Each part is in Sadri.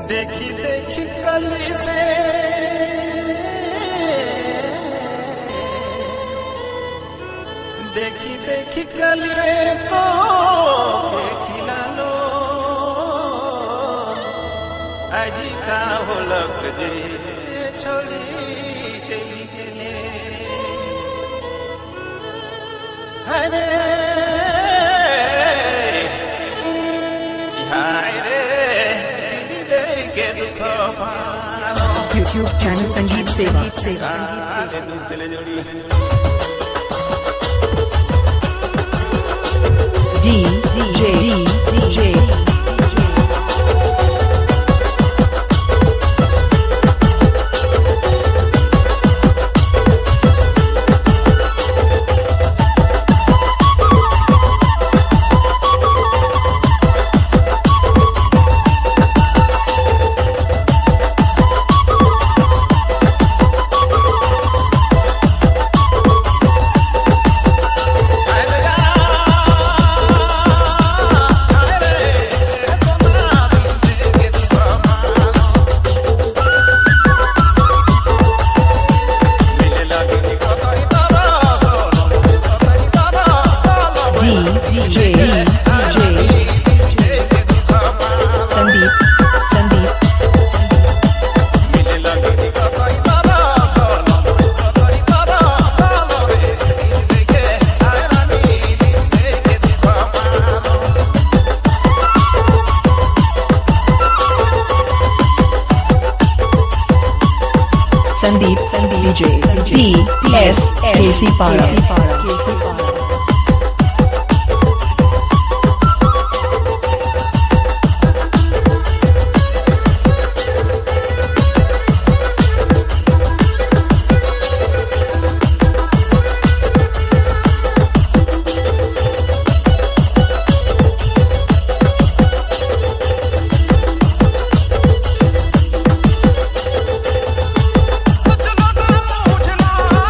देखी देखी कली से देखी देखी कली से तो खिला लो अजी का होलक जे छोड़ी चली गेले हरे हाय रे दीदी दे के दुख पालो YouTube channel संगीत सेवा। काले दूध ले जोड़ी। D J D J D J D J Sandeep Sandeep Sandeep Sandeep DJ P S K C Para।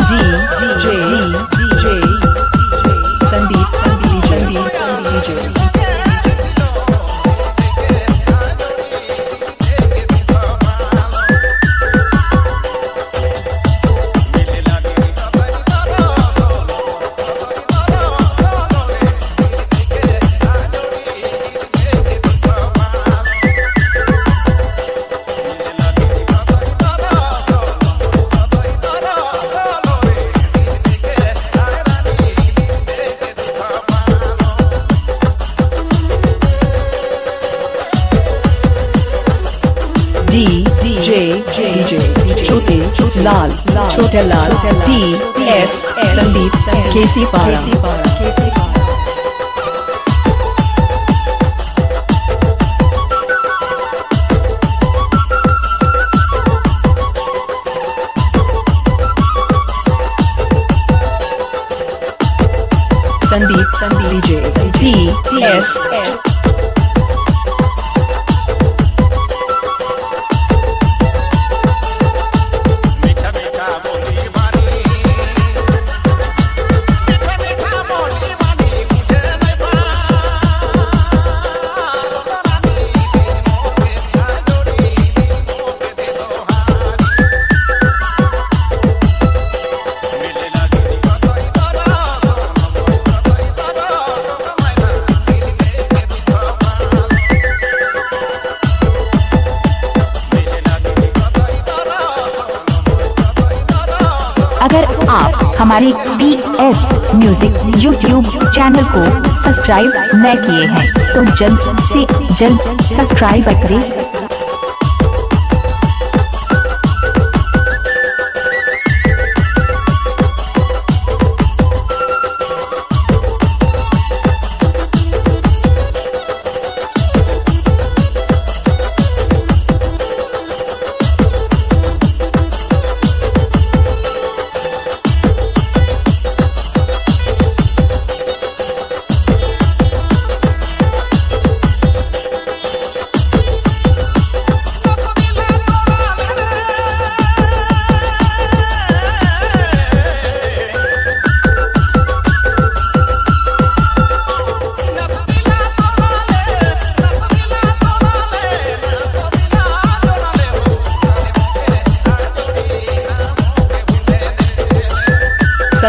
D J D J Sandeep Sandeep Sandeep DJ D J D J Chhote Lal Chhote Lal P S Sandeep K C Para। Sandeep Sandeep DJ P S मीठा मीठा बोली बानी मीठा मीठा बोली बानी मुझे नहीं पारो रानी मोके जोड़ी मोके दे दो हारी मिले लगी कतई तारा कतई तारा मैना दिल के दुख पालो मिले लगी कतई तारा कतई तारा। अगर आप हमारे P S music YouTube channel को सब्सक्राइब न किए हैं तो जल्द से जल्द सब्सक्राइब करें।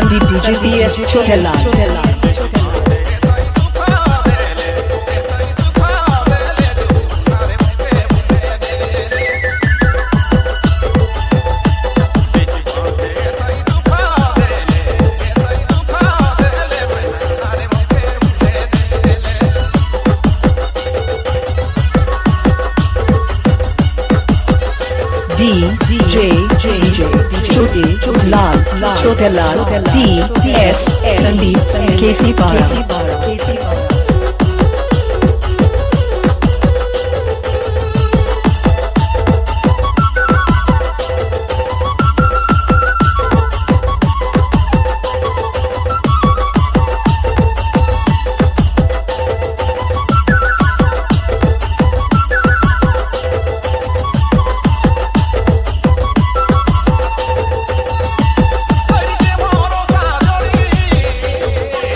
Sandeep DJ P S Chhote Lal. D J DJ Chhote Lal Chhote Lal P S Sandeep KC Para.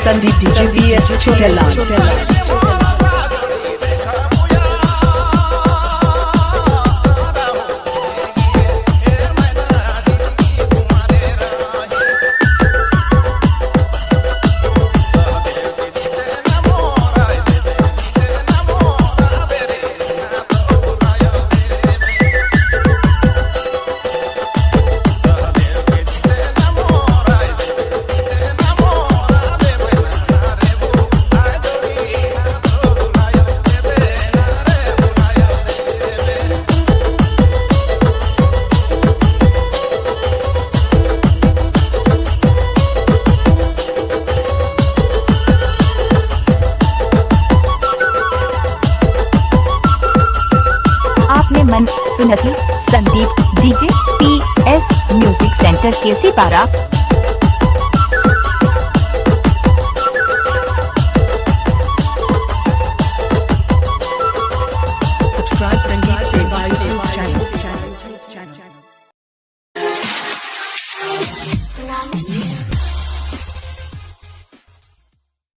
Sandeep DJ P S Chhote Lal. आपने मन सुनती Sandeep DJ P S music centre के सिपारा।